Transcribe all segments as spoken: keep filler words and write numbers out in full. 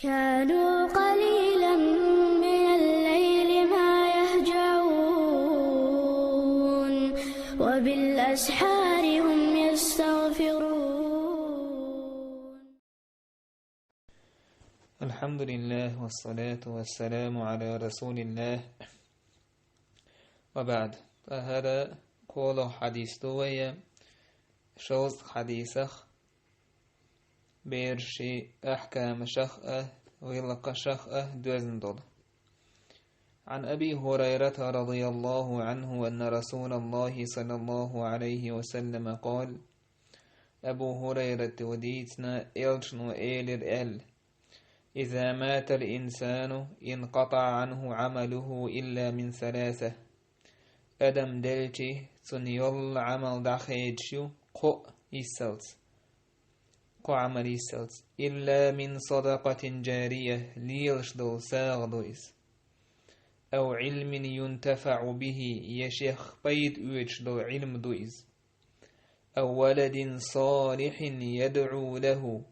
كانوا قليلا من الليل ما يهجعون، وبالأسحار هم يستغفرون. الحمد لله، والصلاة والسلام على رسول الله، وبعد. ТӀаккха хӀара кхоалгӀа хьадис ду вай шовзткъа хьадисах, бераши ахькамашах а, гӀиллакхашах а доьзна долу. عن أبي هريرة رضي الله عنه أن رسول الله صلى الله عليه وسلم قال: Абу ХӀурайрата дийцина, элчано элира аьлла: إذا مات الإنسان انقطع عنه عمله إلا من ثلاثة. Адам делчи, цуьнан йолу Ӏамал дӀахедаш ю кхоъ йиссалц. Кхо Ӏамал йиссалц. إلا من صدقة جارية, лелаш долу сагӀа ду иза. أو علم ينتفع به, я шех пайда оьцуш долу Ӏилма ду иза. أو ولد صالح يدعو له,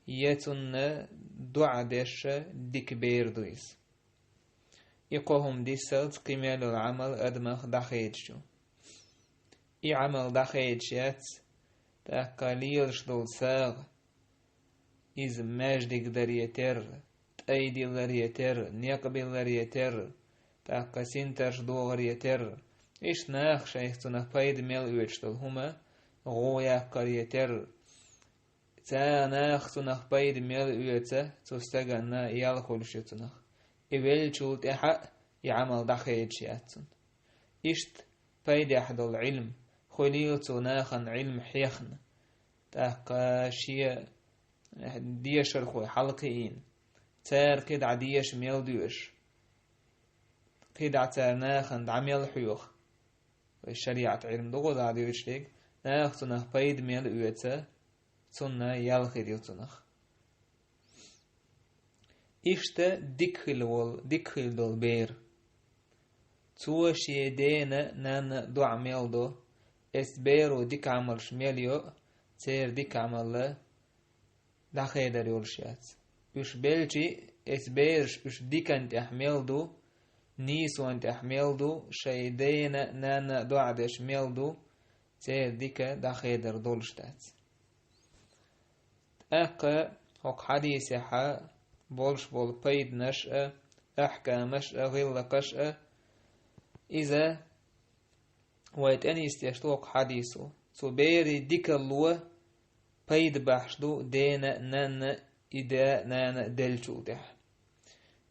я цунна доӀа деш дика бер ду иза. И кхо хӀума дисалц кхин мел йолу Ӏамал адамах дӀахедаш ю. И Ӏамал дӀахедаш яц, тӀаккха лелаш долу сагӀа, иза маьждиг даре терра, тӀай дилларе терра, некъ билларе терра, тӀаккха синтарш догӀаре терра, иштта наха шайх цунах пайда мел оьцуш долу хӀума гӀо яккхаре терра, цара наха цунах пайда мел оьцу, цу стаганна ял хуьлуш ю цунах. И веллачул тӀаьхьа а и Ӏамал дӀахедаш яц цунна. Иштта пайдехь долу Ӏилма, хуьлийла цо нахана Ӏилма хьехна, тӀаккха шен дешархой хьалакхиийна, цара кхидӀа деша мел доьшу, кхидӀа цара нахана дӀа мел хьоьху. Вай шариӀат Ӏилма ду гӀо дӀа доьшуш дерг, наха цунах пайда мел оьцу, цунна ял хир ю цунах. Иштта дика хила волу, дика хила долу бер. Цо шен дена, нанна доӀа мел до, эцу беро дика Ӏамалш мел йо, церан дика Ӏамал дӀахедар йолуш яц. Уьш белчи, эцу бераш уьш дикан тӀехь мел ду, нийсонан тӀехь мел ду, шайн дена, нанна доӀа деш мел ду, церан дика дӀахедар долуш дац. ТӀаккха хӀокху хьадисехьа болуш болу пайданаш а, ахькамаш а, гӀиллакхаш а, иза вай тӀе нисдеш ду хӀокху хьадисо. Цу берийн дикалло пайда бахьаш ду дена а, нанна а, и да а, нана а деллачул тӀаьхьа.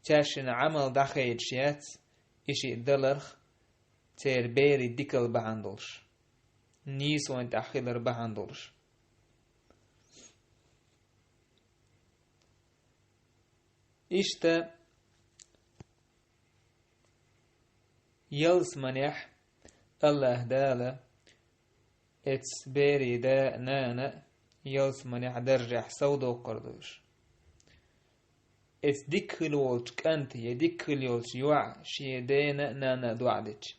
Цаьршинна Ӏамал дӀахедаш яц, и шиъ даларх, церан берийн дикалла бахьана долуш, нийсонан тӀехь хилар бахьана долуш. Иштта ялсаманехь АллахӀ Дала эцу берийн да а, нана а ялсаманехь даржехь совдоккхур ду уьш. Эцу дика хила волчу кӀанта я дика хила йолчу йоӀа шен дена а, нанна а доӀа дича.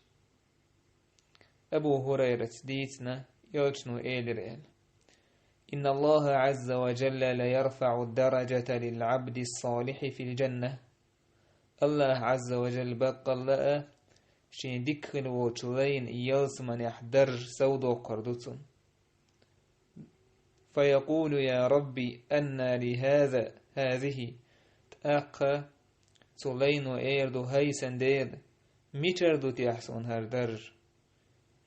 Абу ХӀурайрас дийцина, элчано элира аьлла: إن الله عز وجل ليرفع الدرجة للعبد الصالح في الجنة. АллахӀ Ӏазза ва Жалла баккъалла а шен дика хила волчу лайна ялсаманехь даржа совдоккхур ду цунна. فيقول: يا رب، أنى لي هذا، هذه. ТӀаккха цу лайно эр ду: хӀай сан Дела, мичара ду техьа суна хӀара даржа?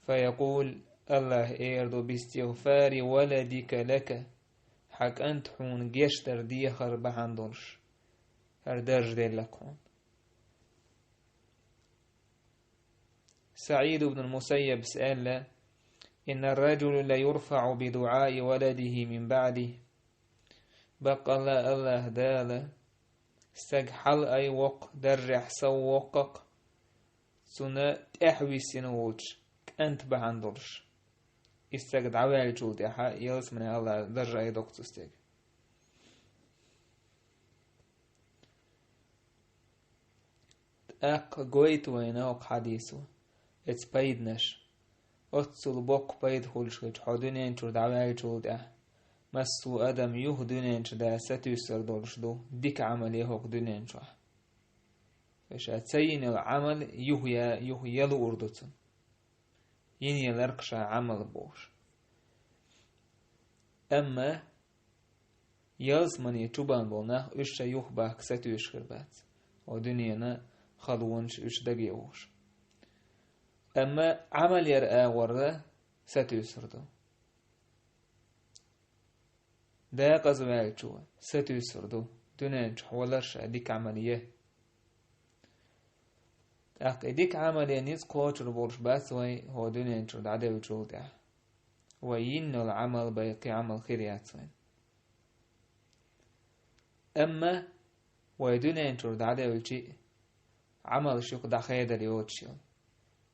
فيقول, АллахӀа эр ду: باستغفار ولدك لك, хьан кӀанта хьуна гечдар дехар бахьана долуш хӀара даржа делла-кх хьуна. СаӀид ибн Мусаййабс аьлла: إن الرجل ليرفع بدعاء ولده من بعده. Баккъалла а АллахӀ Дала стаг хьалаайвоккху, даржехь соввоккху-кх, цунна тӀаьхьа виссина волчу кӀанта бахьана долуш. И стаг дӀаваьллачул тӀаьхьа ялсамане АллахӀа даржа айдоккху цу стеган. ТӀаккха гойту вайна хӀокху хьадисо эцу пайданаш. Оццул боккха пайда хуьлуш хилча хьо дуьнен чуьра дӀаваьллачул тӀаьхьа, Массо а адам юха дуьнен чу даьлча сатуьйсур долуш ду, дика Ӏамал е хӀокху дуьнен чохь. Ша ца йина йолу Ӏамал юха я, юха я луур ду цунна. Йина яларх ша Ӏамал бохуш. Амма ялсамане чу бан болу нах, уьш ша юхабахка сатуьйсуш хир бац. О дуьненан халонаш уьш даге вохуш. Амма Ӏамал яр агӀор сатуьйсур ду. Декъаза ваьллачо сатуьйсур ду, дуьнен чу хьолар ша дика Ӏамал е. ТӀаккха и дика Ӏамал е ницкъ кхочур болуш бац вай хӀо дуьнен чуьра дӀаделлачул тӀаьхьа. Вай йина йолу Ӏамал бен кхин Ӏамал хир яц вайн. Амма вай дуьнен чуьра дӀаделлачи а, Ӏамалш юха дӀахедар йоцуш йолу.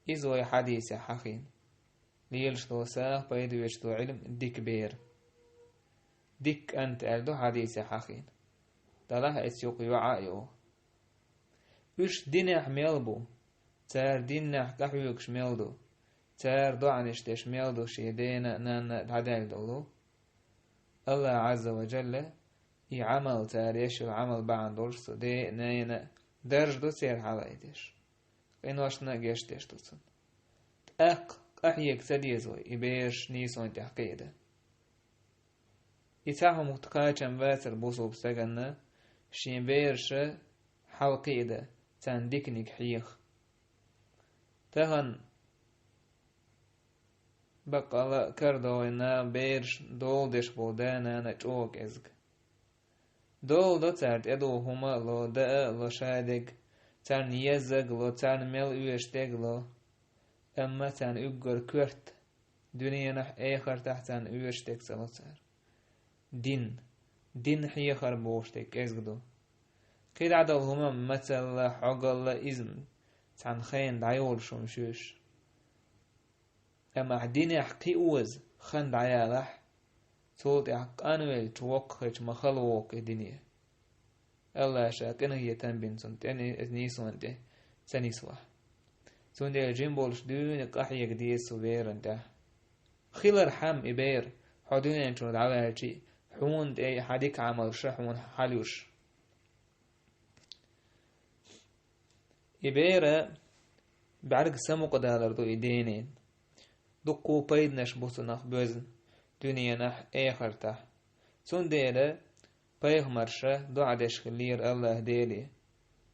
Иза вай хьадисехь хьахийна. Лелаш долу сагӀа, пайда оьцуш долу Ӏилма, дика бер. Дика кӀант аьлла ду хьадисехь хьахийна. Далахь эцу юкъа йоӀа а йогӀу. Уьш динехь мел бу, цара динехь къахьоьгуш мел ду, цара доӀанаш деш мел ду шен дена а, нанна а дӀадаьлла долу. Аллах Ӏазза ва Джалла и Ӏамал, цара еш йолу Ӏамал бахьана долуш цу ден а, ненан а даржа ду церан хьалаайдеш. Къиношна а гечдеш ду цунна. ТӀаккха къахьега ца деза вай, и бераш нийсонан тӀехь кхиадан. И цхьа хӀума кхачам бацара бусулба стаганна, шен бераша хьалакхиадан, царна диканиг хьеха. Тахана баккъала а карадогӀийна бераш дола деш болу да-нана чӀогӀа кӀезга. Дола до цара тӀедугӀу хӀума а ло, даа а ло шадерг, царна еззаг а ло, царна мел оьшург а ло. Амма царна уггар коьрта дуьненахь а, эхартахь а царна оьшург ца ло цара. Дин, дин хьехар бохуш дерг кӀезга ду. КхидӀа долу хӀума мацалла, хьогалла, иза цхьана хенна дӀайолуш хӀума шуьйш. Амма ахь динехь кхин оза хан дӀаялахь, цул тӀаьхьа къанвеллачу воккхахича ма хала воккху и дине. Аллаша къинхетам бина цунна тӀе ни-, нийсонан тӀе ца нисвахь. Цундела жима болуш дуьйна къахьега деза цу беран тӀехь. Хилархьама и бер, хьо дуьнен чуьра дӀаваьлчи, хьуна тӀе хьан дика Ӏамалша хьуна хьалуьйш. И бера бӀаьрг самукъадалар ду и денин. Дуккха пайданаш бу цунах боьзна, дуьненахь а, эхартахь а. Цундела пайхамарша доӀа деш хиллера Аллах Деле,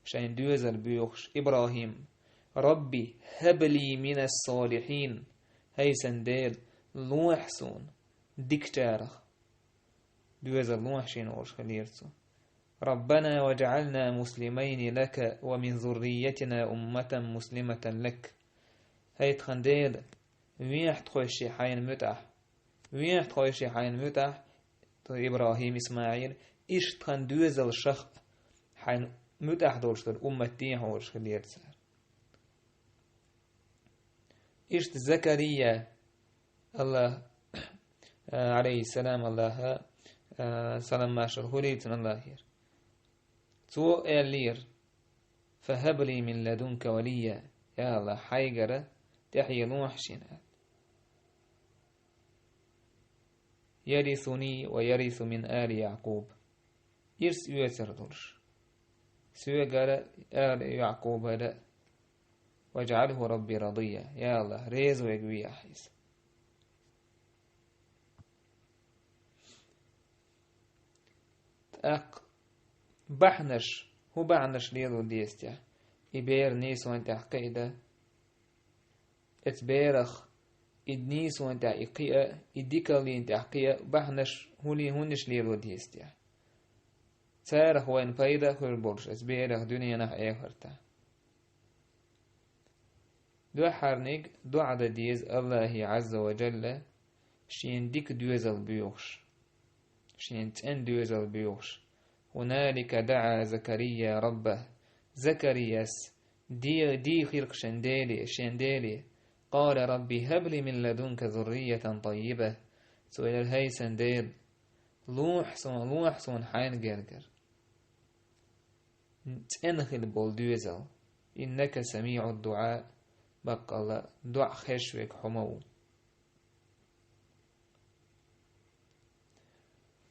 шайн доьзал боьхуш, ИбрахӀим: «Рабби, хӀабли минас-салихьин», хӀай сан Дела, лохьа суна дикачарах. Доьзал лохьа шена олуш хиллера цо. «Раббана ваджӀална муслимайни лака ва мин зурриятина умматан муслиматан лак». ХӀай тхан Дела, вехьа тхойши хьайна муьтӀахь. Вехьа тхойши хьайна муьтӀахь, тхо ИбрахӀим, ИсмаӀил, иштта тхан доьзалшах а хьайна муьтӀахь долуш долу уммат дехьа олуш хиллера цара. Иштта Закария, Аллах, а, алейхиссалам, Аллаха, а, салам маршалла хуьлийла цунна Аллахера. Цо аьллера: «Фахабли мин ладунка валия», я Аллах, хьайгара тӀаьхье лохьа шена аьлла. «Ярисуни ва ярису мин али Якъуб». Ирс оьцур долуш. Соьгара а, али Якъубара а. «ВаджӀалху Рабби радия». Я Аллах, реза вега вехьа иза. ТӀаккха бахьанаш, хӀун бахьанаш лело деза техьа? И бер нийсонан тӀехь кхиадан. Эцу берах и нийсонан тӀехь и кхиа, и дикаллин тӀехь кхиа бахьанаш хӀули-, хӀуннаш лело деза техьа? Царах вайна пайда а хуьлур болуш, эцу берах дуьненахь а, эхартахь а. Дуьххьарниг доӀа дан деза Аллахе Ӏазза ва Джалла, шена дика доьзал боьхуш, шена цӀена доьзал боьхуш. «Хуналика даӀа Закария раббах». Закарияс де-, дийхира шен Деле, шен Деле: «Къала рабби хӀабли мин ладунка зурриятан таййиба». Цо элира: «ХӀай сан Дела, лохьа суна, лохьа суна хьайна гергара цӀена хила болу доьзал. Иннака самиӀу дуӀа», баккъалла, доӀа хезаш верг хьо ма ву.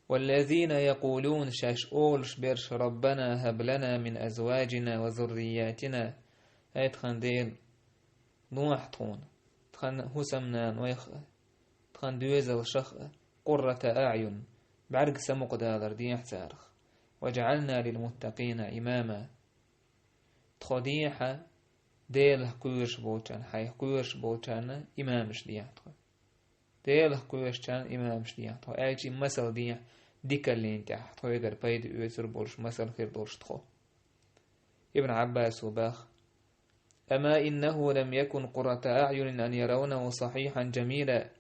والذين يقولون, шаьш олуш берш: ربنا هب لنا من أزواجنا وذرياتنا, ай тхан Дела, лохьа тхуна, тхан хӀусамнанойх а, тхан доьзалшах а, قرة أعين, бӀаьрг самукъадалар дехьа царах, واجعلنا للمتقين إماما, тхо дехьа Делах кхоьруш болчарна, хьайх кхоьруш болчарна имамаш дехьа тхо. Делах кхоьручарна имамаш дехьа тхо, аьлча а масал дехьа дикаллин тӀехь, тхоьгара пайда оьцур болуш масал хир долуш тхо. Ибн Ӏаббасо баха: أما إنه لم يكن قرة أعين أن يرونه صحيحا جميلا.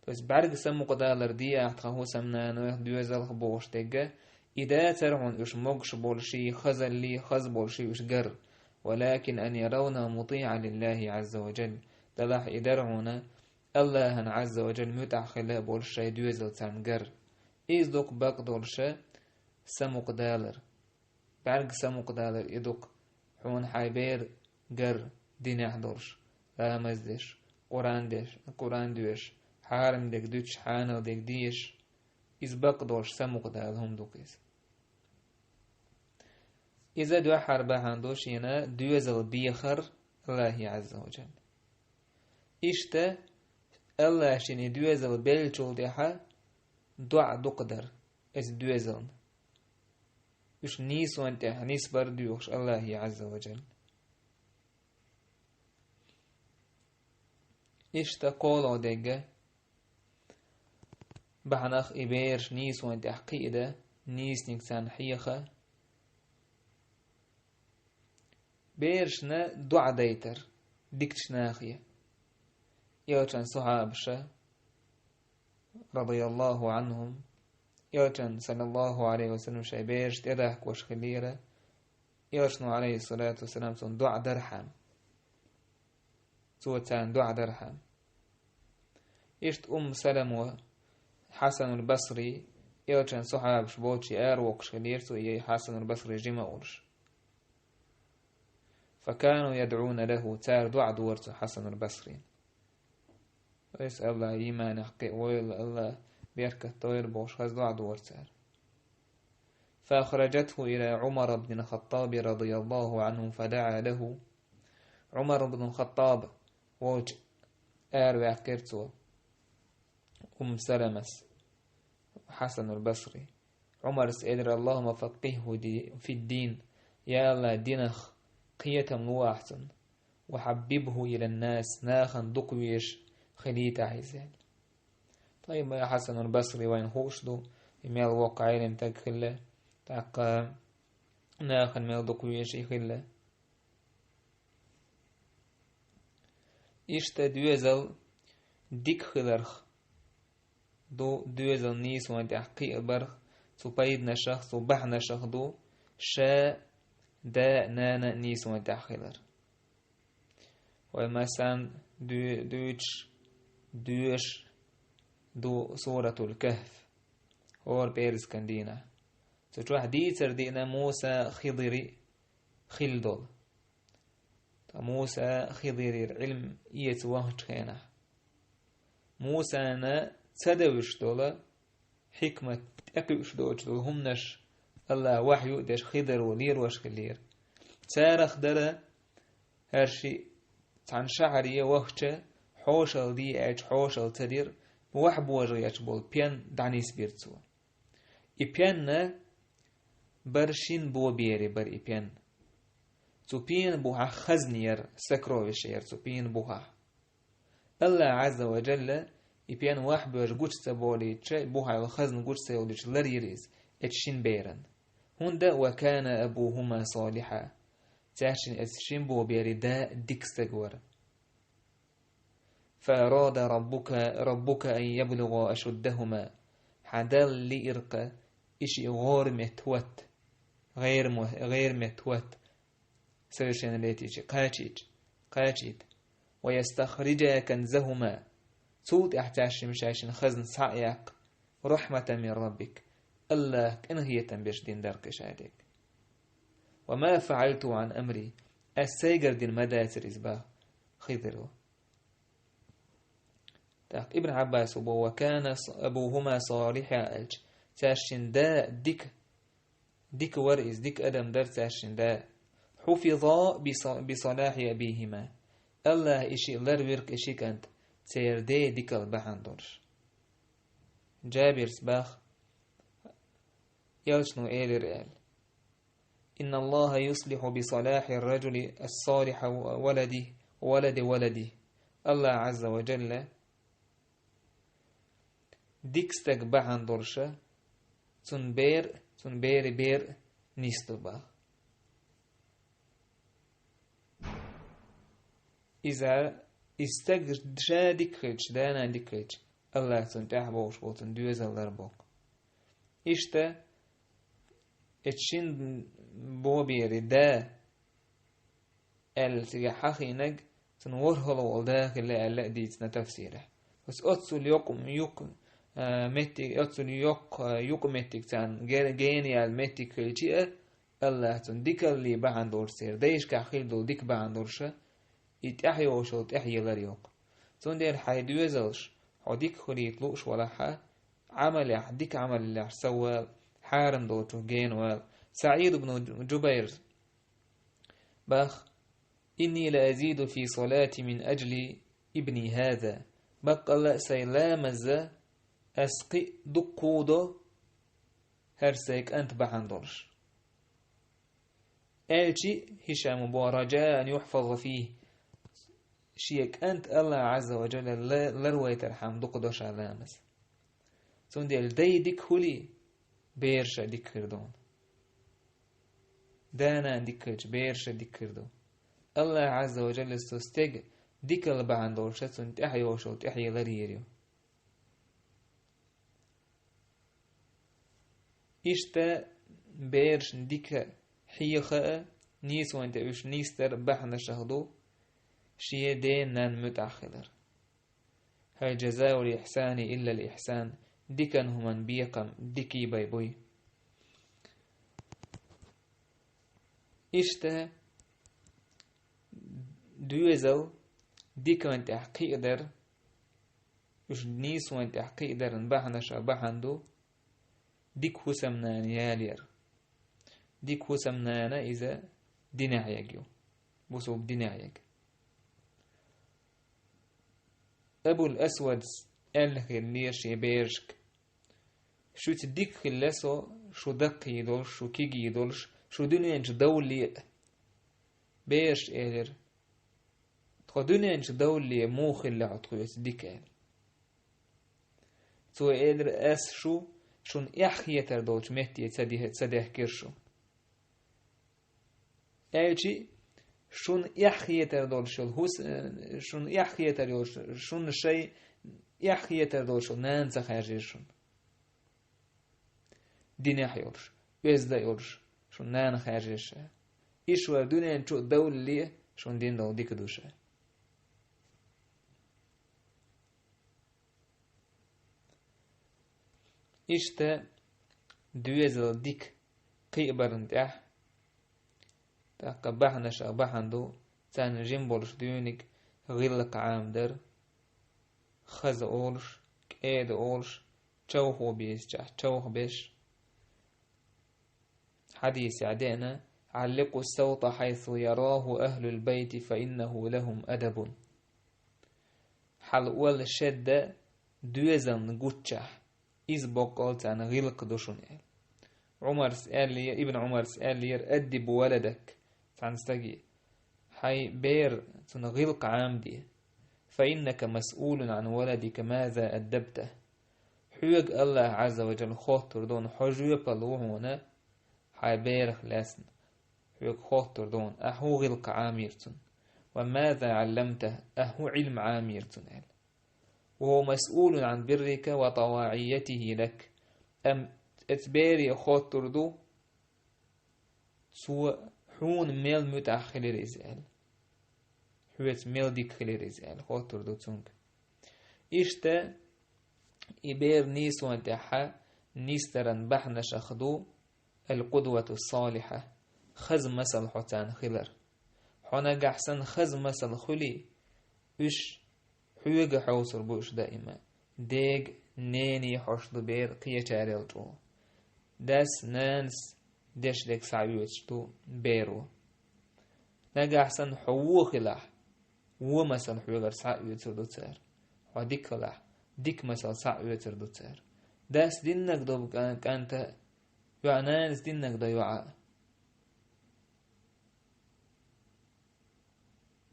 То есть бӀаьрг самукъадалар дехьа тхан хӀусамнанойх, доьзалх бохуш дерг, и дацара хьуна уьш могуш болуш а, хазаллий, хаза болуш а уьш гар, ولكن أن يرونه مطيعا لله عز وجل. Делахь и дара хьуна АллахӀан Ӏазза ва Джалла муьтӀахь хила болуш шайн доьзал царна гар. Иза ду-кх бакъдолуш самукъадалар. БӀаьрг самукъадалар и ду-кх, хьуна хьайн бер гар динехь долуш, ламаз деш, Къуръан деш, Къуръан доьшуш, хьарам дерг дуьтуш, хьанал дерг дезаш, иза бакъдолуш самукъадала хӀума ду-кх иза. Иза дуьххьара бахьана ду шена доьзал бехар АллахӀе Ӏазза ва Джалла. Иштта АллахӀа шена и доьзал беллачул тӀаьхьа доӀа дукха дар иза доьзална. Уьш нийсонна тӀехь нисбар а доьхуш АллахӀе Ӏазза ва Джалла. Иштта кхоалгӀа дерг, бахьанах и бераш нийсонна тӀехь кхиадан, нийсаниг царна хьеха, берашна доӀа дайтар дикачу нахе. Элчан сахьабаша, радияллаху Ӏанхум, Элчан, саллаллаху Ӏалайхи ва саллам, шайн бераш тӀедахкош хиллера, Элчано, Ӏалайхиссалату вассалам, цунна доӀа дархьама. Цо царна доӀа дархьама. Иштта Умму Салама, Хьасанул Басри, Элчан сахьабаш болчу аравоккхуш хиллера цо, и Хьасанул Басри жима а волуш. فكانوا يدعون له, цара доӀа дора цу Хьасанул Басрина. Вайса АллахӀ ийманах кхиавойла, АллахӀ беркат дойла бохуш, хаза доӀа дора цара. فأخرجته إلى عمر بن الخطاب رضي الله عنه فدعا له. Ӏумар ибн Хаттаб волчу араваьккхира цо Умму Саламас, Хьасанул Басри. Ӏумарс элира: اللهم فقهه في الدين, я АллахӀ, динах кхетам ло ахь цунна, وحببه إلى الناس, нахана дукха везаш хилийтахь иза, аьлла. Ткъа и Хьасанул Басри вайна хууш ду, и мел воккха Ӏелам стаг хилла, тӀаккха нахана мел дукха везаш и хилла. Иштта доьзал дика хиларх ду, доьзал нийсонна тӀехь кхиабарх, цу пайданашах, цу бахьанашах ду, ша да а, нана а нийсонна тӀехь хилар. Вай, масалан, дуьй-, дуьйцуш, доьшуш ду Суратул Кахф, хӀора пӀераскан дийнахь. Цу чохь дийцар дина Муса, Хидири хилла долу. Ткъа Муса Хидирера Ӏилма эца вахчу хенахь, Мусана ца девзаш долу хьикмат, тӀекхуьуш доцуш долу хӀуманаш АллахӀа вахью а деш, Хидиро лелош хиллера. Царах дара хӀара шиъ: цхьана шахьаре вахча, хьошалла де аьлча, хьошалла ца дира, вахьбожа гӀерташ болу пен дӀанисбира цо. И пенна бара шина бобери бара и пенна. Цу пенан бухахь хазна яра, сокровище яра цу пенан бухахь. АллахӀ Ӏазза ва Джалла и пен вахьбожа гучу ца болуьйтуш, и бухахь йолу хазна гучу ца йолуьйтуш ларйира иза, эцу шина беран. ХӀунда: وكان أبوهما صالحا. Цаьршинна эцу шина бобери да дика стаг вара. فأراد ربك، ربك أن يبلغا أشدهما. Хьан Далла лиира-кх и шиъ гӀора метта хӀотта, гӀера мо-, гӀера метта хӀотта, совершеннолетие кхачийча, кхачийта. ويستخرجا كنزهما. Цул тӀаьхьа цаьршимма шайшинна хазна схьа а яккха, رحمة من ربك. АллахӀа къинхетам беш дина дара-кх и шадерг. وما فعلته عن أمري. Ас сайгара дина ма дацара иза, бах Хидиро. ТӀаккха Ибн Ӏаббасо бо: وكان أبوهما صالحا аьлча, Цаьршинна да дика, дика вара иза, дика адам дара цаьршинна да. حفظا بص-، بصلاح أبيهما. АллахӀа и шиъ ларвира-кх, и ши кӀант, церан ден дикал бахьана долуш. Джабирс боху, элчано элира аьлла: إن الله يصلح بصلاح الرجل الصالح ولده، ولد ولده. АллахӀ Ӏазза ва Джалла дика стаг бахьана долуша, цуьнан бер, цуьнан берийн бер нисдо боху. Иза, и стаг ша дика хилча, да-нана дика хилча, АллахӀа цунна тӀаьхьа бовш болу цунна доьзал лар боккху. Иштта, эцу шина бобери да аьлла цигахь хьахийнарг, цунна ворхӀалгӀа волу да хилла аьлла а дийцина тафсирехь. Оццул йоккха юкъ, а, меттиг, оццул йоккха, а, юкъаметтиг царна гер-, гена яьлла меттиг хилча а, АллахӀа цунна дикалле бахьана долуш церан дайшкахь хилла долу дика бахьана долуша, и тӀаьхьа йолуш йолу тӀаьхьа елар йоккху. Цундела хьайн доьзалш, хьо дика хуьлийта лууш валахьа, Ӏамалехь, дика Ӏамалехь сов вала, хьарам долчух гена вала. СаӀид ибн Джубайр боху: إني لأزيد في صلاتي من أجل ابني هذا. Баккъалла а сайн ламаза ас кхин а дуккха до хӀара сайн кӀант бахьана долуш. Аьлчи Хишама боху: رجاء أن يحفظ فيه. Шен кӀант АллахӀ Ӏазза ва Джалла ла-, ларвайтархьама дукха до ша ламаз. Цундела дай дика хуьлий, бераш а дика хир ду. Да-нана дика хилча, бераш а дика хир ду. АллахӀ Ӏазза ва Джалла цу стеган дикалла бахьана долуша цунна тӀаьхьа йолуш йолу тӀаьхьа елар йийр ю. Иштта берашна дика хьеха а, нийсонан тӀе уьш нисдар а бахьанашах ду шен ден-нанна муьтӀахь хилар. هل جزاء الإحسان إلا الإحسان. Дикан хӀуманан бекхам дикий бай буй. Иштта доьзал дикан тӀехь кхиадар, уьш нийсонан тӀехь кхиадаран бахьанашах бахьана ду, дика хӀусамнана ялаяр. Дика хӀусамнана иза динехь ерг ю. Бусулба динехь ерг. Абул Асвадс аьлла хиллера шен берашка: «Шуьца дика хилла со, шу даккхий долуш, шу кегий долуш, шу дуьнен чу довлале а». Бераша элира: «Тхо дуьнен чу довлале муха хилла хьо тхоьца дика?» — аьлла. Цо элира: «Ас шу, шуна эхь хетар долчу метте ца де-, ца дехкира шу». Аьлчи, шуна эхь хетар долуш йолу хӀус-, э, шуна эхь хетар йолуш, шуна шайн эхь хетар долуш йолу нана ца хаьржира шуна. Динехь йолуш, оьзда йолуш, шуна нана хаьржира ша. Иштта вара дуьнен чу а довлале, шуна дина долу дика ду ша. Иштта доьзал дика кхиабарна тӀехь, тӀаккха бахьанашах бахьана ду, царна жима болуш дуьйниг гӀиллакх Ӏамадар, хаза олуш, кӀеда олуш, човхо безачохь човхабеш. Хьадисехь деана: «علقوا السوط حيث يراه أهل البيت فإنه لهم أدب». Хьала олла шедда доьзална гуччахь, иза боккъал царна гӀиллакх ду шуна аьлла. Ӏумарс аьллера, Ибн Ӏумарс аьллера: «أدب ولدك», цхьана стаге: «Хьайн бер цунна гӀиллакх Ӏамаде». «فإنك مسؤول عن ولدك ماذا أدبته». Хьоьга АллахӀ Ӏазза ва Джалла хоттур ду, хьо жоьпалла ву хьуна хьайн берах лаьцна. Хьоьга хоттур ду, ахьа хӀун гӀиллакх Ӏамийра цунна. «وماذا علمته», ахьа хӀун Ӏилма Ӏамийра цунна аьлла. «وهو مسؤول عن برك وطواعيته لك». Амма оцу бере хоттур ду, цо хьуна мел муьтӀахь хилира иза аьлла. Хьоьца мел дика хилира иза аьлла, хоттур ду цуьнга. Иштта и бер нийсонан тӀехь нисдаран бахьанашах ду «القدوة الصالحة», хаза масал хьо царна хилар. Хьо нагахь санна хаза масал хуьлий, уьш хьоьга хьовсур бу уьш даима. Дега, нене хьожуш ду бер кхечарел чӀогӀа. дас, нанас деш дерг схьаоьцуш ду беро. Нагахь санна хьо вон хилахь, вон масал хьоьгара схьаоьцур ду цара. Хьо дика хилахь, дика масал схьаоьцур ду цара. Дас диннарг ду кӀан-, кӀанта а, йоӀ нанас диннарг ду йоӀа а.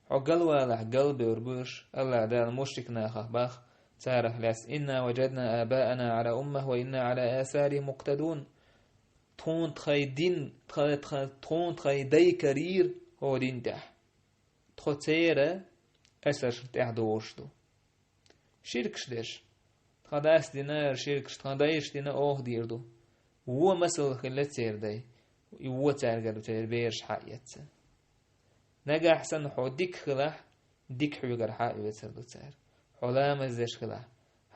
Хьо галвалахь, галбевр бу уьш, АллахӀ Дала мушрик нахах бах, царах лаьцна: «إنا وجدنا آباءنا على أمة وإنا على آثارهم مقتدون». Тхуна тхайн дин, тха-, тха-, тхуна тхайн дай карийра хӀокху дин тӀехь. Тхо церан асаршна тӀаьхьа догӀуш ду. Ширкаш деш. Тхан дас дина ширкаш, тхан дайша дина оха дийр ду. Вон масал хилла церан дай. И вон цаьргара церан бераш хьаэцца. Нагахь санна хьо дика хилахь, дика хьоьгара хьаоьцур ду цара. Хьо ламаз деш хилахь,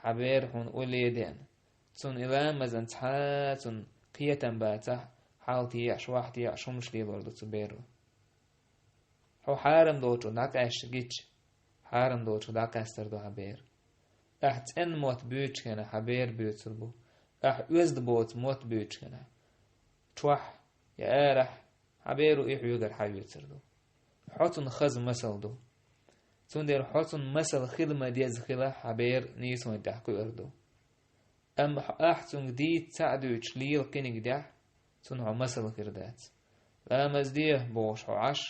хьан бер хьуна улле а деана, цунна и ламазан цхьа а цунна кхетам бацахь, хьалатеӀаш, вахьатеӀаш хӀуманаш лелор ду цу беро. Хьо хьарам долчух дӀакъаьсташ гича, хьарам долчух дӀакъаьстар ду хьан бер. Ахь цӀена мотт буьйцучу хенахь хьан бер буьйцур бу. Ахь оьзда боцу мотт буьйцучу хенахь, чохь я арахь, хьан беро и хьоьгара хьаоьцур ду. Хьо цунна хаза масал ду. Цундела хьо цунна масал хила ма-дезза хилахь, хьан бер нийсонна тӀехь кхуьур ду. Амма хьо ахь цуьнга дийца цхьаъ дуьйцуш лела кхиниг дехь, цунна хьо масал хир дац. «Ламаз де», бохуш хьо Ӏаш,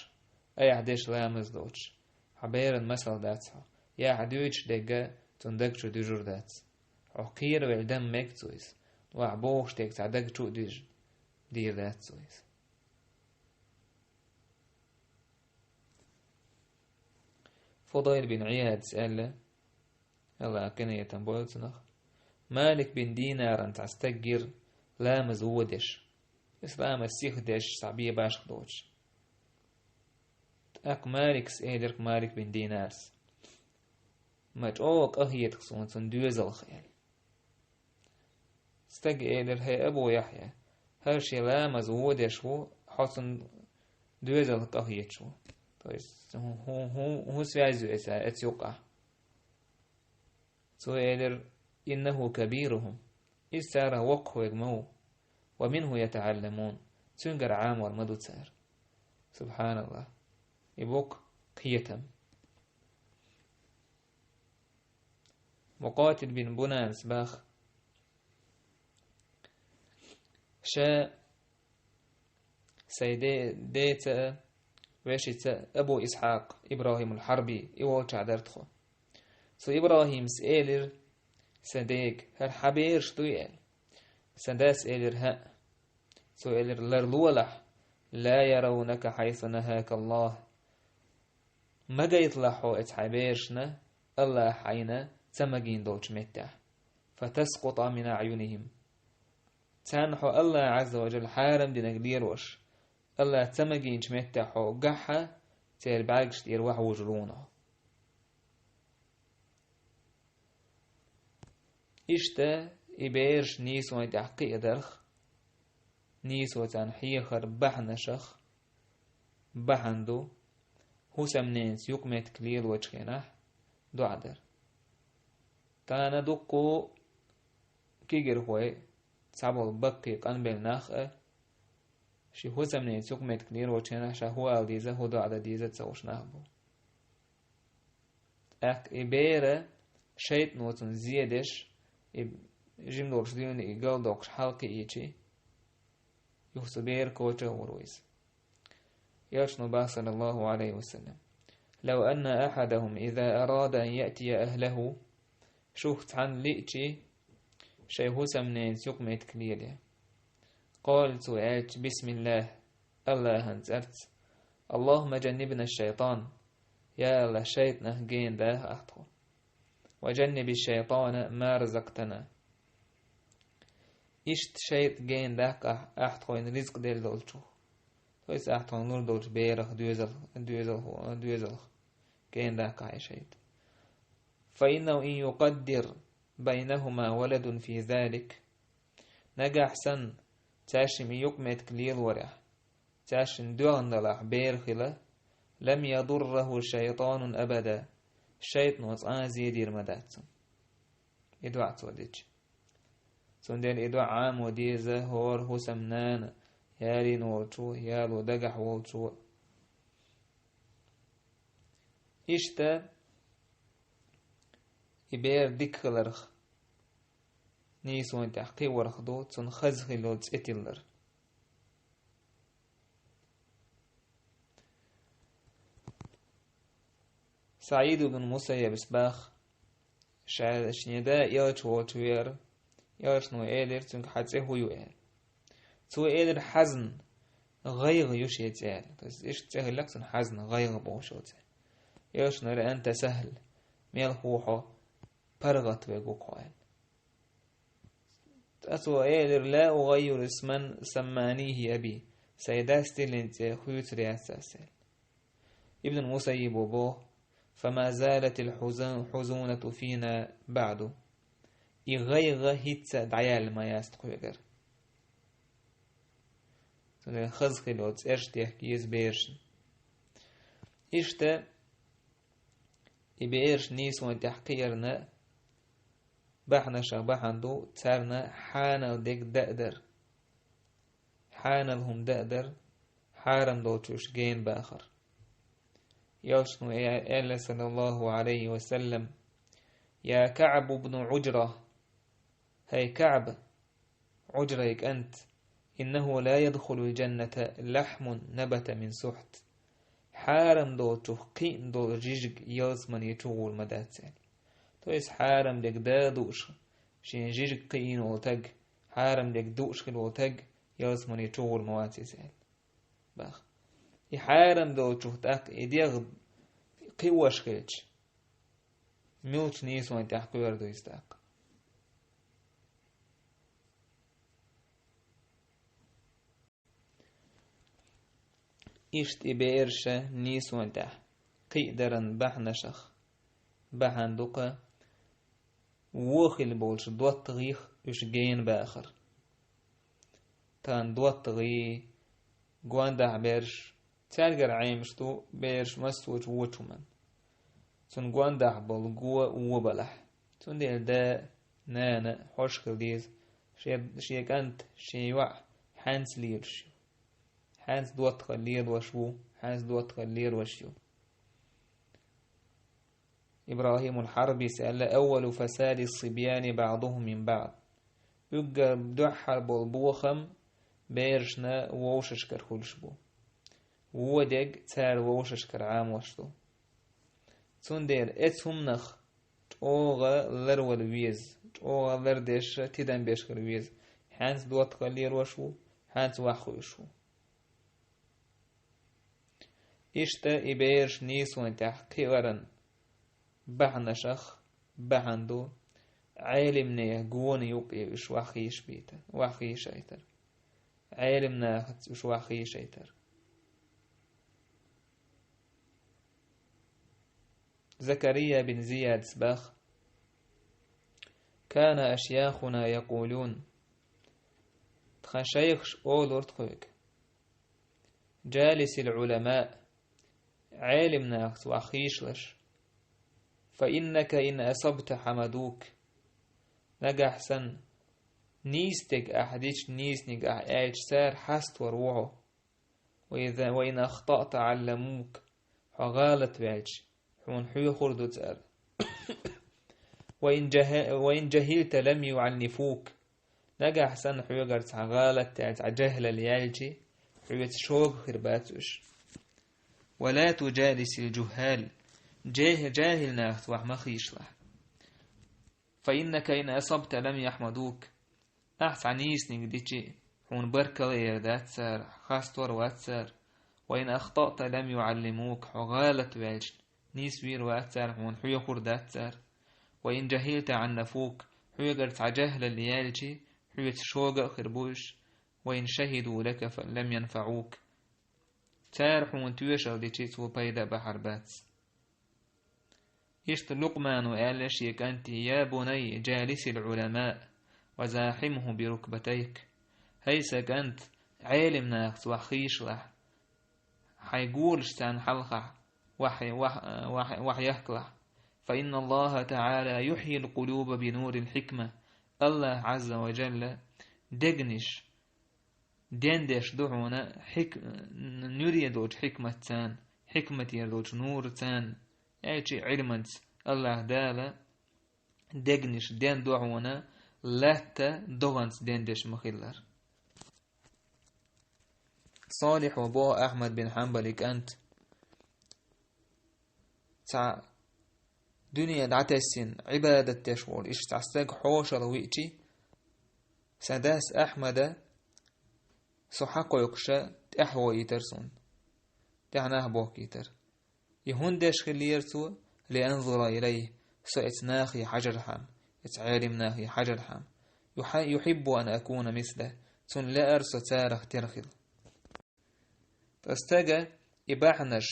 айхьа деш ламаз доцуш, хьан беран масал дац хьо. Я хьан дуьйцуш дерг а цунна даг чу дуьжур дац. Хьо кхеравелла дан мега цо иза, ну ахь бохуш дерг цхьа даг чу а дуьжна дийр дац цо иза. Фудайл бин Ӏияда аьлла, АллахӀа къинхетам бойла цунах, Малик бин Динаран цхьа стаг гира ламаз вон деш. Иза ламаз сиха деш, цхьа бен башха доцуш. ТӀаккха Маликас элира, Малик бин Динарас: «Ма чӀогӀа къахетахь суна цунна доьзалх», — аьлла. Стага элира: «ХӀей, Абу Яхьъя, хӀара шен ламаз вон деш ву, хьо цунна доьзалх къахеташ ву. То есть, хӀун, хӀун, хӀун, хӀун связь ю эца, эца юкъахь?» Цо элира: «إنه كبيرهم». Иза царах воккхах верг ма ву. «ومنه يتعلمون». Цуьнгара Ӏамор ма ду цара. СубхьаналлахӀ. И бу-кх кхетам. Мукъатил бин Бунанас бах: «Ша сайн де-, деца а, вешица а Абу Исхьакъ, ИбрахӀимул Хьарби, и волчохь дара тхо. Цу ИбрахӀимас элира сан дега: „ХӀара хьан бераш дуй?“ – аьлла. Сан дас элира: „ХӀаъ“. Цо элира: „Ларлолахь, لا يرونك حيث نهاك الله. Ма гайталахь хьо эца хьайн берашна, АллахӀа хьайна ца магийна долчу меттехь. فتسقط من أعينهم. Царна хьо АллахӀа Ӏазза ва Жалла хьарам динарг лелош, АллахӀа ца магийначу меттехь хьо гахь, церан бӀаьргаш тӀера вахьа вужур ву хьо“». Иштта и бераш нийсонна тӀехь кхиадарх, нийсо царна хьехар бахьанашах бахьана ду, хӀусамненца юкъаметтиг лелочу хенахь доӀа дар. Тахана дуккха а кегийрхой, цхьаболу баккхий къанбелла нах а, шен хӀусамненца юкъаметтиг лелочу хенахь ша хӀун ала деза, хӀун доӀа дан деза а ца хууш нах бу. ТӀаккха и бер шайтӀано цунна зе деш, и жима долуш дуьйна и галдоккхуш хьалакхиийчи, юха цу бер коча а вур ву иза. Элчано бах, саллаллаху Ӏалайхи ва саллам: «لو أن أحدهم إذا أراد أن يأتي أهله», шух цхьанна лиъчи, шайн хӀусамненца юкъаметтиг леле, «قال», цо аьлча: «بسم الله», АллахӀан цӀарца: «اللهم جنبنا الشيطان», я АллахӀ, шайтӀанах гена даха ахь тхо. «وجنب الشيطان ما رزقتنا». Иштта шайтӀа гена даккха ахь, ахь тхойна ризкъ делла долчух. То есть ахь тхойна лур долчу берах, доьзал-, доьзал-, доьзалх гена даккха ахь и шайтӀа. «فإنه إن يقدر بينهما ولد في ذلك». Нагахь санна, цаьршимма юкъаметтиг лелорехь, цаьршинна доьгӀна далахь бер хила, «لم يضره شيطان أبدا», шайтӀано цкъа а зе дийр ма дац цунна. И доӀа цо дича. Цундела и доӀа Ӏамо деза хӀора хӀусамнана, ялийна волчо, яло дагахь волчо. Иштта и бер дика хиларх, нийсонан тӀехь кхиорах ду, цунна хаза хила йолу цӀе тиллар. СаӀид ибн Мусаййабас баха, ша шен да элча волчу веара, элчано элира цуьнга: «Хьан цӀе хӀун ю?» – аьлла. Цо элира: «Хьазн, гӀайгӀа ю шен цӀе», – аьлла. То есть иштта цӀе хилла цуьнан, Хьазн, гӀайгӀа бохуш йолу цӀе. Элчано элира: «Анта сахьл, мелхо хьо, паргӀат верг ву-кх хьо», – аьлла. Ткъа цо элира: «Ла угӀаййиру исман самманихӀи аби». Сайн дас тиллина цӀе хуьйцур яц ас, аьлла. Ибн Мусаййибо боху: «Фама залатил хьузу-, хьузунату фина баъду». И гӀайгӀа хӀинца а дӀаяьлла ма яц тхоьгара. Цундела хаза хила йолу цӀераш дехка еза берашна. Иштта и бераш нийсонан тӀехь кхиарна бахьанашах бахьана ду царна хьанал дерг даа дар. Хьанал хӀума даа дар, хьарам долчуьш гена бахар. Элчано аьлла, саллаллаху Ӏалайхи ва саллам: «Я КаӀб ибн Ӏуджра, хӀай КаӀб, Ӏуджрай кӀант, иннаху ла ядхулул джанната лахьмун набата мин сухьт». Хьарам долчух кхиъна долу жижиг ялсамане чу гӀур ма дац аьлла. То есть хьарам дерг даа дууш, шен жижиг кхиийна волу таг, хьарам дерг дууш хила волу таг ялсамане чу гӀур ма вац иза аьлла. Бах. И хьарам долчух тӀаккха и дегӀ кхиош хилча, муьлхачу нийсонан тӀехь кхоьрур ду иза тӀаккха? Иштта и бераш нийсонан тӀехь кхиадаран бахьанашах бахьана ду-кх вон хила болчу доттагӀех уьш гена бахар. Тахана доттагӀий, гондахьа бераш, цаьргара Ӏемаш ду бераш массо а вочу хӀуманна. Цунна гондахьа болу го вон балахь. Цундела да, нана хьожуш хила деза, шен, шен кӀант, шен йоӀ хьаьнца лелаш ю. Хьаьнца доттагӀалла лелош ву, хьаьнца доттагӀалла лелош ю. ИбрахӀимул Хьарбис аьлла: «Аввалу фасади ссибьяни баъдухум мин баъд». Уггар дуьххьара болу бохам берашна вовшашкара хуьлуш бу. Вон дерг цара вовшашкара Ӏамош ду. Цундела эцу хӀуманах чӀогӀа ларвала веза, чӀогӀа лардеш, тидам беш хила веза. Хьаьнца доттагӀалла лелош ву, хьаьнца ваха хуьйш ву. Иштта и бераш нийсонан тӀехь кхиаран бахьанашах бахьана ду Ӏелимнехан гонан юккъе уьш ваха йиш битар, ваха йиш айтар. Ӏелимнахаца уьш ваха йиш айтар. Закария бин Зияд бах: «Кана ашьяхуна якъулун». Тхан шайхаш олура тхоьга: «Джалисил Ӏулама», Ӏелимнахаца ваха йиш лаш. «Фа иннака ин асабта хьамадук». Нагахь санна, нийса дерг ахь дича, нийсаниг ахь аьлча, цара хьаставор ву хьо. «Ва иза, ва ин ахтаъта Ӏалламук». Хьо гӀалат ваьлча, хьуна хьоьхур ду цара. «Ва ин джахи-, ва ин джахилта лам юӀаннифук». Нагахь санна хьоьгара цхьа гӀалат яьлча, цхьа джахӀлал яьлча, хьоьца шога хир бац уьш. «Ва ла туджалисил джухӀал». Джехь-, джахӀил нахаца ваха ма хишлахь. «Фа иннака ин асабта лам яхьмадук». Ахь цхьа нийсаниг дичи, хьуна баркалла эр дац цара, хастор вац цара. «Ва ин ахтаъта лам юӀаллимук», хьо гӀалат ваьлча, нийсвийр вац цара, хьуна хьоьхур дац цара. «Ва ин джахилта Ӏаннафук», хьоьгара цхьа джахӀлал яьлчи, хьоьца шога а хир бу уьш. «Ва ин шахӀиду лака фа лам янфаӀук». Цара хьуна тоьшалла дичи, цо пайда а бахьар бац. Иштта Лукъмано аьлла шен кӀанте: «Я бунай, джалисил Ӏулама, ва захьимху би рукбатайк». ХӀай сан кӀант, Ӏелим нахаца ваха хишлахь, хьайн голаш царна хьалхахь ваха, ваха, ваха, ваха яхкалахь. «Фа инна Аллаха таӀала юхьйил къулуба би нурил хьикма». Аллахь Ӏазза ва Джалла дегнаш дендеш ду хьуна хьик-, нуьре долчу хьикматца, хьикматера долчу нураца, аьлчи Ӏилманца. Аллахь Дала дегнаш дендо хьуна латта догӀанца дендеш ма-хиллара. Салихь ва боху Ахьмад бин Хьанбали кӀант, цхьа дуьне дӀатесна, Ӏибадат деш волу иштта цхьа стаг хьошалла виъчи, сан дас Ахьмада со хьакхойкхуша тӀаьхьа ваийтара суна, тӀаьхьа нах бохкийтара. И хӀунда деш хиллера цо? «Лианзура илайхи», со эцу нахе хьажархьама, эцу Ӏелим нахе хьажархьама. «Юхьа-, юхьиббу ан акуна мислаху», цунна лаьара со царах тера хила. Ткъа стага и бахьанаш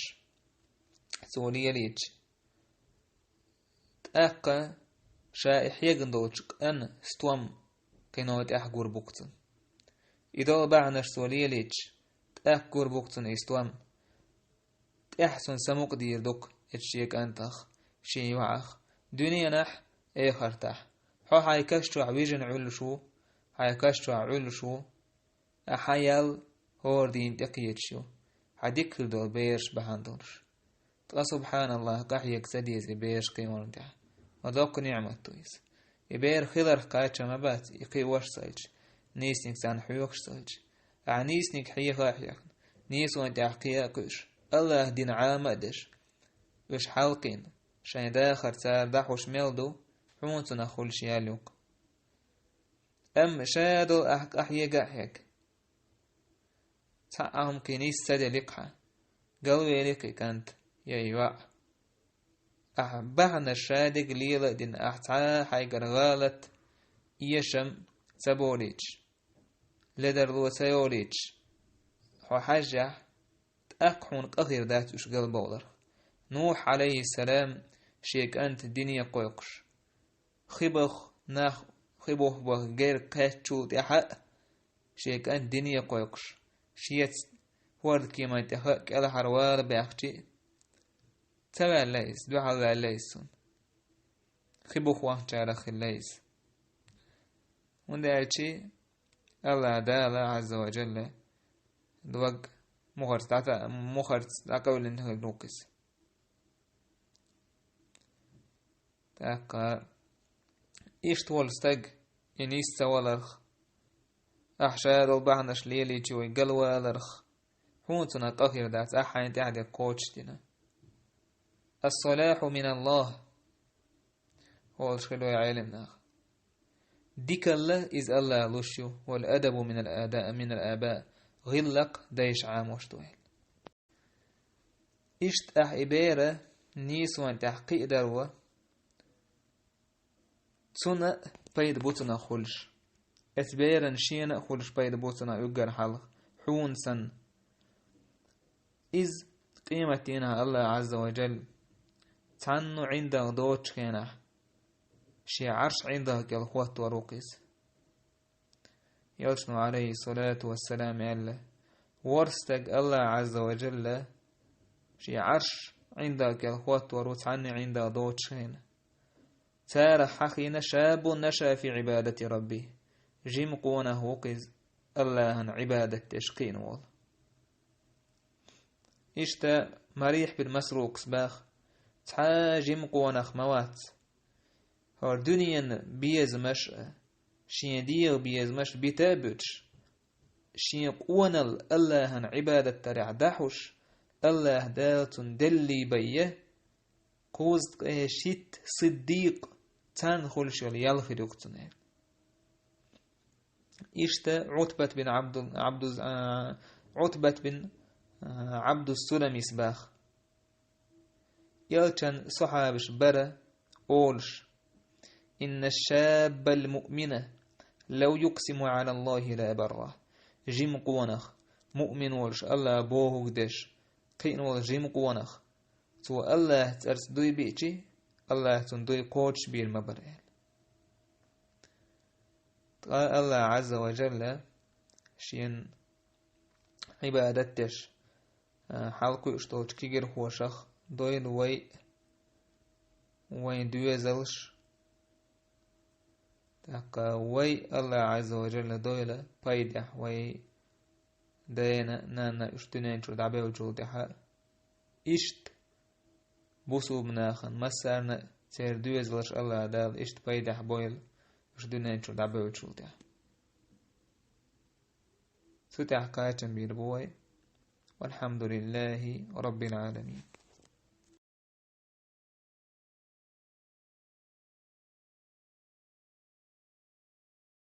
цо лелийча, тӀаккха ша и хьегна долчу къан стом кхино тӀехь гур бу-кх цунна. И долу бахьанаш цо лелийча, тӀаккха гур бу-кх цунна и стом. ТӀехь цунна самукъа дийр ду-кх эцу шен кӀантах, шен йоӀах, дуьненахь, эхартахь. Хьо хьайн каш чохь вижина Ӏуьллуш ву, хьайн каш чохь Ӏуьллуш ву, ахьа ял хӀора дийна тӀекхеташ ю, хьан дика хир долу бераш бахьана долуш. Ткъа, субхьаналлахь, къахьега ца деза и бераш кхиорна тӀехь. Ма доккха ниӀмат ду иза. И бер хиларх кхача ма бац, и кхиош ца хилча, нийсаниг царна хьоьхуш ца хилча. Ахьа нийсаниг хьеха а хьехна, нийсонан тӀехь кхиа а кхуьуш, Аллахь дин Ӏама а деш, уьш хьалкхийна, шайн дахар цара дӀахьуш мел ду, хьуна цунах хуьлуш ял ю-кх. Амма ша долу ахь къахьега а хьега. Цхьа а хӀума кхин нис ца делира-кх хьан. Галвели-кх и кӀант, я и йоӀ. Ахь бахьанаш ша дерг лела а дина, ахь цхьа а хьайгара гӀалат, эшам ца болуьйтуш, ледарло ца йолуьйтуш, хьо хьаьжжехь, тӀаккха хьуна къа хир дац уьш галбовларх. Нухь, Ӏалайхиссалам, шен кӀант дине кхойкхуш, хи бох нах, хи бох баха герга кхаьччул тӀаьхьа а, шен кӀант дине кхойкхуш, шеца хӀордкеман тӀех а кӀелхьарвала баьхчи, ца ваьлла иза, дуьхьал ваьлла иза цунна. Хи бух вахчарах хилла иза. ХӀунда аьлча Аллахь Дала, Ӏазза ва Джалла, дог мухарца дӀата-, мухарца дӀакъевлина хир ву-кх иза. ТӀаккха иштта волу стаг, и нис ца валарх, ахь ша долу бахьанаш лелийча вай галваларх, хьуна цунах къа хир дац, ахь хьайна тӀехь дерг кхочушдина. Ас-салахьу мин Аллахь, олуш хилла вай Ӏелам наха. Дикалла иза Аллахь луш ю, вал адабу минал ада-, минал аба, гӀиллакх дайша Ӏамош ду аьлла. Иштта ахь и бера нийсонан тӀехь кхиадаро, цунна а пайда бу цунах хуьлуш. Эцу берана шена а хуьлуш пайда бу цунах уггар хьалха, хьуна санна. Иза къематдийнахь Аллахь Ӏазза ва Джалла цхьанна а ӀиндагӀ доцучу хенахь, шен Ӏарш ӀиндагӀ кӀел хӀоттор ву-кх иза. Элчано, Ӏалайхиссалату вассалам, аьлла: «ВорхӀ стаг Аллахь Ӏазза ва Джалла шен Ӏарш ӀиндагӀ кӀел хӀоттор ву цхьанна а ӀиндагӀ доцучу хенахь. Царах хьахийна шаббун наша фи Ӏибадати раббихӀ, жима къонах ву-кх иза, Аллахьан Ӏибадат деш кхиъна волу». Иштта Марихь бин Масрукъас баха: «Цхьа а жима къонах ма вац, хӀора дуьненан безамаш а, шен дегӀан безамаш а бита а буьтуш, шен къоналла Аллахьан Ӏибадат дарехь дӀахьуш, Аллахь Дала цунна деллий байя, кхузткъе шийтта сиддикъ царна хуьлуш йолу ял хир ю-кх цунна», аьлла. Иштта Ӏутбат бин Ӏабдул-, Ӏабдуз-, а, Ӏутбат бин, а, Ӏабдус-Суламис баха: Элчан сахьабаш бара олуш: «Инна шаббал муъмина лав юкъсиму Ӏала Аллахи ла абаррахӀ». Жима къонах, муъмин волуш, Аллахь бохург деш, кхиъна волу жима къонах, цо Аллахьан цӀарца дуй биъчи, Аллахь цунна дуй кхочушбийр ма бара, аьлла. Ткъа Аллахь Ӏазза ва Джалла шен Ӏибадат деш, а, хьалакхуьуш долчу кегирхошах дойла вай а, вайн доьзалш, ТӀаккха вай АллахӀ Ӏазза ва Жалла дойла пайдехь вай дена, нанна уьш дуьнен чу дӀабевллачул тӀаьхьа. Иштта бусулба нахана массарна а церан доьзалш АллахӀ Дала иштта пайдехь бойла уьш дуьнен чу дӀабевллачул тӀаьхьа. Цу тӀехь кхачам бийр бу вай. Валхьамдулиллахи Раббил Ӏаламин.